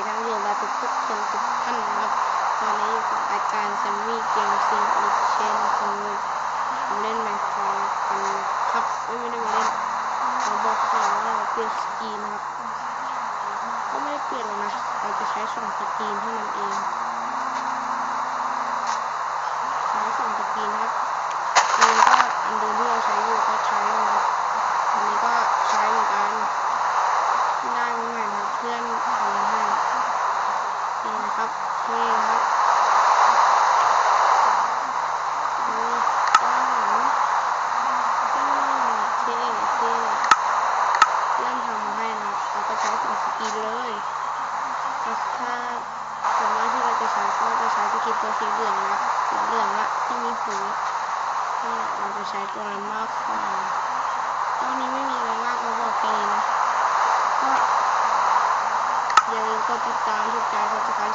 ທ່ານຜູ້ຊົມ ແລະ ທຸກໆຄົນທຸກທ່ານນະຄັບ. ຕອນນີ້ຢູ່ກັບອາຈານແຊມມີເກມຊິງອີກເຊັ່ນເຄີຍ ມາເລ່ນ Minecraft ກັນນະຄັບ. ໂອ້ຍ ບໍ່ໄດ້ມາເລ່ນ ເຮົາບອກກ່ອນວ່າເຮົາປ່ຽນສະກຣີນນະຄັບ. ກໍບໍ່ໄດ້ປ່ຽນແລ້ວນະ ເຮົາຈະໃຊ້ສອງສະກຣີນເທົ່ານັ້ນເອງ. ໃຊ້ສອງສະກຣີນນະຄັບ. ອັນນີ້ກໍອັນເດີມທີ່ເຮົາໃຊ້ຢູ່ກໍໃຊ້ຢູ່ນະ. ອັນນີ້ກໍໃຊ້ເໝືອນກັນ. ໄດ້ມາໃໝ່ນະຄັບ ເພື່ອນເອົາມາໃຫ້. ນີ້ນະຄັບ ເທ່ນະຄັບ. ໂອ້ຍ ກ້ອນຫອມ ເທ່ ເທ່ ເທ່. ເພື່ອນທຳມາໃຫ້ນະຄັບ ເຮົາກໍໃຊ້ສອງສະກຣີນເລີຍນະ. ຖ້າ ສ່ວນມາກທີ່ເຮົາຈະໃຊ້ ກໍຈະໃຊ້ສະກຣີນຕົວສີເຫຼືອງນະ ສີເຫຼືອງນະ ທີ່ມີຫູ. ເຮົາຈະໃຊ້ຕົວນັ້ນມາກກວ່າ. ຕອນນີ້ໄມ່ມີອະໄລມາກມາບອກແຄ່ນີ້ນະ. ກໍຢ່າລືມກົດຕິດຕາມ ຖືກໃຈ Subscribe